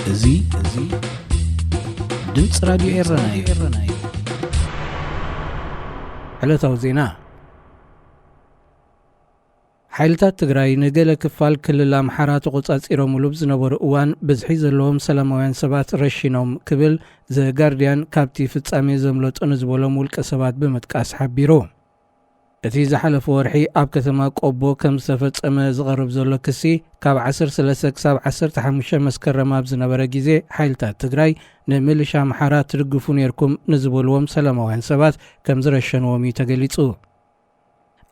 እዚ እዚ ድምፂ ራዲዮ ኤረና እዩ። ዕለታዊ ዜና። ሓይልታት ትግራይ ንገለ ክፋል ክልል ኣምሓራ ተቖጻጺሮምሉ ብዝነበሩ እዋን ብዝሒ ዘለዎም ሰላማውያን ሰባት ረሺኖም ክብል ዘጋርዲያን ካብቲ ፍጻሜ ዘምለጡ ንዝበሎም ውልቀ ሰባት ብምጥቃስ ሓቢሩ። እቲ ዝሓለፈ ወርሒ ኣብ ከተማ ቆቦ ከም ዝተፈጸመ ዝቐርብ ዘሎ ክሲ ካብ ዓሰርተ ሰለስተ ክሳብ ዓሰርተ ሓሙሽተ መስከረም ኣብ ዝነበረ ግዜ ሓይልታት ትግራይ ንምልሻ ኣምሓራ ትድግፉ ነይርኩም ንዝበልዎም ሰላማውያን ሰባት ከም ዝረሸንዎም እዩ ተገሊጹ።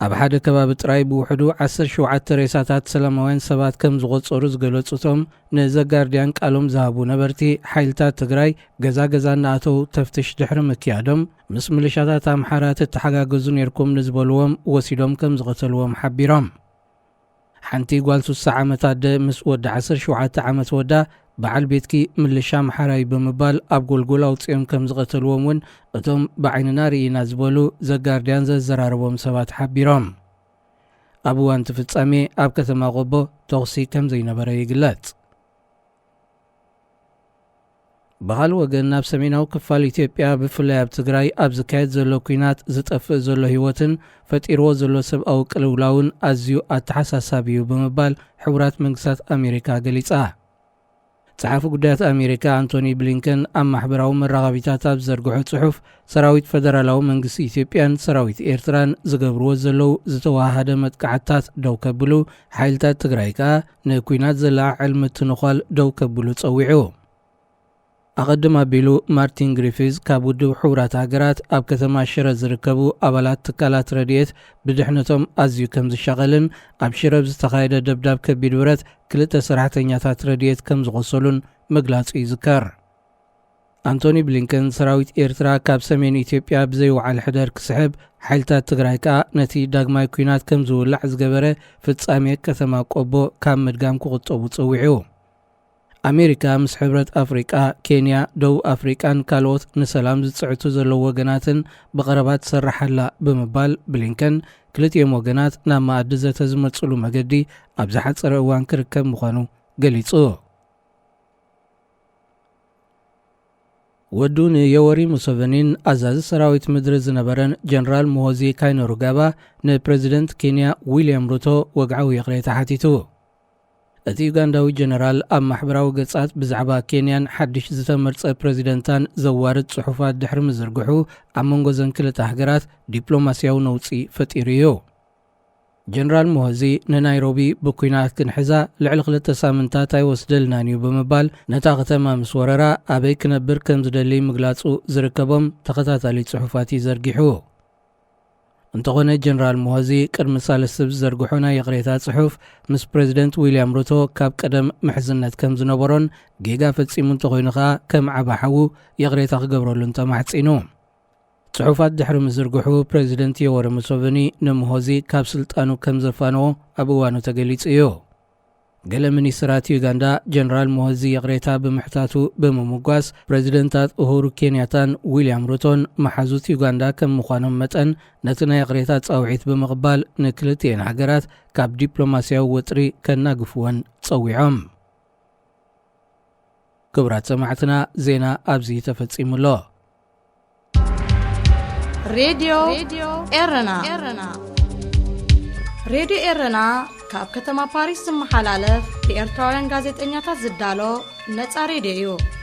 ኣብ ሓደ ከባቢ ጥራይ ብውሕዱ ዓሰርተ ሸውዓተ ሬሳታት ሰላማውያን ሰባት ከም ዝቖጸሩ ዝገለጹ እቶም ንዘጋርዲያን ቃሎም ዝሃቡ ነበርቲ፣ ሓይልታት ትግራይ ገዛ ገዛ እናኣተው ተፍትሽ ድሕሪ ምክያዶም ምስ ምልሻታት ኣምሓራ ትተሓጋገዙ ነይርኩም ንዝበልዎም ወሲዶም ከም ዝቐተልዎም ሓቢሮም። ሓንቲ ጓል ሱሳ ዓመት ኣደ ምስ ወዲ ዓሰርተ ሸውዓተ ዓመት ወዳ በዓል ቤትኪ ምልሻ ኣምሓራይ ብምባል ኣብ ጎልጎል ኣውፂኦም ከም ዝቐተልዎም እውን እቶም ብዓይንና ርኢና ዝበሉ ዘጋርዲያን ዘዘራረቦም ሰባት ሓቢሮም። ኣብ እዋን እቲ ፍጻሜ ኣብ ከተማ ቆቦ ተኹሲ ከም ዘይነበረ ይግለጽ። ብኻልእ ወገን ናብ ሰሜናዊ ክፋል ኢትዮጵያ ብፍላይ ኣብ ትግራይ ኣብ ዝካየድ ዘሎ ኲናት ዝጠፍእ ዘሎ ህይወትን ፈጢርዎ ዘሎ ሰብኣዊ ቅልውላውን ኣዝዩ ኣተሓሳሳቢ እዩ ብምባል ሕቡራት መንግስታት ኣሜሪካ ገሊጻ። ጸሓፊ ጉዳያት ኣሜሪካ ኣንቶኒ ብሊንከን ኣብ ማሕበራዊ መራኸቢታት ኣብ ዝዘርግሖ ጽሑፍ ሰራዊት ፈደራላዊ መንግስቲ ኢትዮጵያን ሰራዊት ኤርትራን ዝገብርዎ ዘለዉ ዝተወሃሃደ መጥቃዕትታት ደው ከብሉ፣ ሓይልታት ትግራይ ከኣ ንኲናት ዘለዓዕል ምትንዃል ደው ከብሉ ጸዊዑ። ኣቐድም ኣቢሉ ማርቲን ግሪፊዝ ካብ ውድብ ሕቡራት ሃገራት ኣብ ከተማ ሽረ ዝርከቡ ኣባላት ትካላት ረድኤት ብድሕነቶም ኣዝዩ ከም ዝሻቐልን ኣብ ሽረ ብዝተኻየደ ደብዳብ ከቢድ ብረት ክልተ ሰራሕተኛታት ረድኤት ከም ዝቖሰሉን ምግላጹ ይዝከር። ኣንቶኒ ብሊንከን ሰራዊት ኤርትራ ካብ ሰሜን ኢትዮጵያ ብዘይወዓል ሕደር ክስሕብ፣ ሓይልታት ትግራይ ከኣ ነቲ ዳግማይ ኲናት ከም ዝውላዕ ዝገበረ ፍጻሜ ከተማ ቆቦ ካብ ምድጋም ክቑጠቡ ጸዊዑ። ኣሜሪካ ምስ ሕብረት ኣፍሪቃ፣ ኬንያ፣ ደቡብ ኣፍሪቃን ካልኦት ንሰላም ዝጽዕቱ ዘለዉ ወገናትን ብቐረባ ትሰርሕ ኣላ ብምባል ብሊንከን፣ ክልቲኦም ወገናት ናብ መኣዲ ዘተ ዝመጽሉ መገዲ ኣብ ዝሓጸረ እዋን ክርከብ ምዃኑ ገሊጹ። ወዱ ንዮወሪ ሙሰቨኒን ኣዛዚ ሰራዊት ምድሪ ዝነበረን ጀነራል ሙሆዚ ካይነሩጋባ ንፕረዚደንት ኬንያ ዊልያም ሩቶ ወግዓዊ ይቕሬታ ሓቲቱ። እቲ ዩጋንዳዊ ጀነራል ኣብ ማሕበራዊ ገጻት ብዛዕባ ኬንያን ሓድሽ ዝተመርጸ ፕረዚደንታን ዘዋርድ ጽሑፋት ድሕሪ ምዝርግሑ፣ ኣብ መንጎ ዘን ክልተ ሃገራት ዲፕሎማስያዊ ነውጺ ፈጢሩ እዩ። ጀነራል ሙሆዚ ንናይሮቢ ብኲናት ክንሕዛ ልዕሊ ክልተ ሳምንታት ኣይወስደልናን እዩ ብምባል፣ ነታ ከተማ ምስ ወረራ ኣበይ ክነብር ከም ዝደሊ ምግላጹ ዝርከቦም ተኸታታሊ ጽሑፋት እዩ ዘርጊሑ። እንተኾነ ጀነራል ሙሆዚ ቅድሚ ሳልስቲ ብዝዘርግሖ ናይ ይቕሬታ ጽሑፍ፣ ምስ ፕረዚደንት ዊልያም ሩቶ ካብ ቀደም ምሕዝነት ከም ዝነበሮን ጌጋ ፈጺሙ እንተኾይኑ ከኣ ከም ዓቢ ሓዉ ይቕሬታ ክገብረሉን ተማሕጺኑ። ጽሑፋት ድሕሪ ምዝርግሑ፣ ፕረዚደንት ዮወሪ ሙሶቨኒ ንሙሆዚ ካብ ስልጣኑ ከም ዘፋነዎ ኣብ እዋኑ ተገሊጹ እዩ። ገለ ሚኒስትራት ዩጋንዳ፣ ጀነራል ሙሆዚ ይቕሬታ ብምሕታቱ ብምምጓስ፣ ፕረዚደንታት ኡሁሩ ኬንያታን ዊልያም ሩቶን መሓዙት ዩጋንዳ ከም ምዃኖም መጠን፣ ነቲ ናይ ይቕሬታ ጻውዒት ብምቕባል፣ ንክልቲኤን ሃገራት ካብ ዲፕሎማስያዊ ወጥሪ ከናግፍወን ጸዊዖም። ክቡራት ሰማዕትና፣ ዜና ኣብዚ ተፈጺሙ ኣሎ። ሬድዮ ኤረና። ሬድዮ ኤረና ካብ ከተማ ፓሪስ ዝመሓላለፍ ብኤርትራውያን ጋዜጠኛታት ዝዳሎ ነጻ ሬድዮ እዩ።